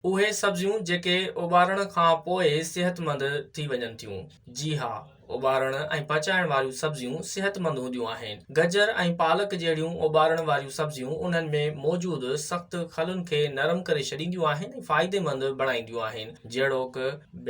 اهي سبزيون جيڪي اٻارڻ کان پوء صحتمند ٿي وڃن ٿيون. جي ها، اٻارڻ ۽ پچائڻ واريون سبزيون صحتمند هونديون آهن. گجر ۽ پالڪ جهڙيون اٻارڻ واريون سبزيون انهن ۾ موجود سخت کلن کي نرم ڪري ڇڏينديون آهن ۽ فائديمند بڻائينديون آهن. جهڙوڪ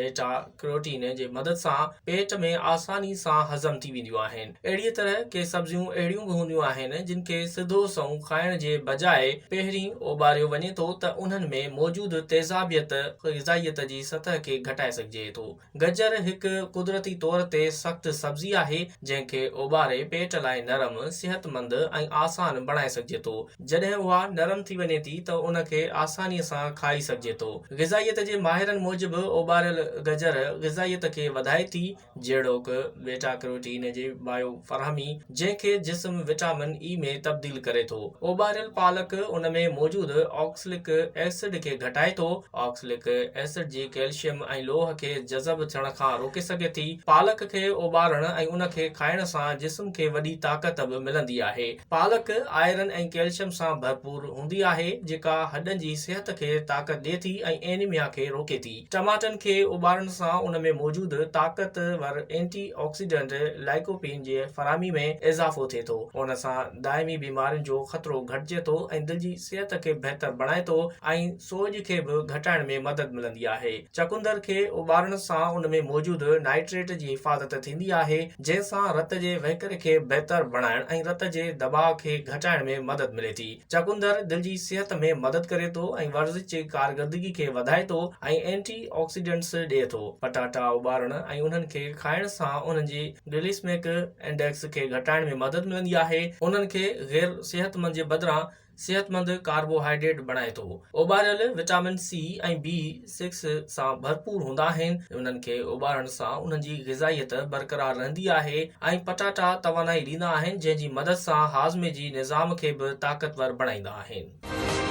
بيٽا ڪروٽين جي مدد سان پيٽ ۾ آساني سان هضم ٿي وينديون آهن. اهڙيء طرح ڪي سبزيون اهڙيون به هونديون آهن جن کي سڌو سنئون کائڻ جي بجاء پهرين اوٻاريو وڃي ٿو ته انهن ۾ موجود تيزابيت غذائيت جي سطح کي گهٽائي سگهجي ٿو. گجر هڪ قدرتي طور تي سخت سبزي آهي جنهن کي اوٻاري پيٽ لاء نرم، صحتمند ۽ آسان بڻائي سگهجي ٿو. جڏهن اها نرم ٿي وڃي ٿي ته ان کي آسانيء سان کائي سگهجي ٿو. غذائيت جي ماهرن موجب اوٻاريل گجر غذائيت کي وڌائي ٿي، جهڙوڪ بيٽا ڪروٽين جي بايو فراهمي، جنهن کي جسم وٽامن اي ۾ تبديل ڪري ٿو. اوٻاريل پالڪ ان ۾ موجود آڪسلڪ ايسڊ کي گهٽائي ٿو. آڪسلڪ ايسڊ جي ڪيلشيم ۽ لوهه کي جذب ٿيڻ کان روڪي سگهي ٿي. پالڪ کي اوٻارڻ ۽ ان کي کائڻ سان جسم کي وڏي طاقت به ملندي آهي. پالڪ آئرن ۽ ڪيلشيم سان ڀرپور هوندي آهي، جيڪا هڏن جي صحت کي طاقت ڏئي ٿي ۽ اينيميا کي روڪي ٿي. ٽماٽن کي اٻارڻ سان ان ۾ موجود طاقتور اينٽي آڪسيڊنٽ لائڪوپين جي فراهمي ۾ اضافو ٿئي ٿو. ان سان دائمي بيمارين جو خطرو گهٽجي ٿو ۽ دل جي صحت کي بهتر بڻائي ٿو ۽ سوڄ کي به گهٽائڻ ۾ مدد ملندي آهي. چقندر کي اٻارڻ سان ان ۾ موجود نائٽريٽ جي حفاظت ٿيندي آهي، جنهن سان رت جي وهڪري کي بهتر بڻائڻ ۽ رت جي دٻاء کي گهٽائڻ ۾ مدد ملي ٿي. چقندر دل جي صحت ۾ مدد ڪري ٿو ۽ ورزش جي ڪارڪردگي کي وڌائي ٿو ۽ اينٽي آڪسيڊنٽس ڏئي ٿو. پٽاٽا اٻارڻ ۽ انهن کي کائڻ سان انهن جي گليسمڪ انڊيڪس کي گهٽائڻ ۾ مدد ملندي آهي. انهن کي غير صحتمند جي بدران صحتمند ڪاربوهائيڊريٽ بڻائي ٿو. اوٻاريل وٽامن سي ۽ بي سڪس سان ڀرپور هوندا آهن. انهن کي اوٻارڻ سان انهن جي غذائيت برقرار رهندي آهي ۽ پٽاٽا توانائي ڏيندا آهن جنهن جي مدد سان هاضمي جي نظام کي به طاقتور بڻائيندا آهن.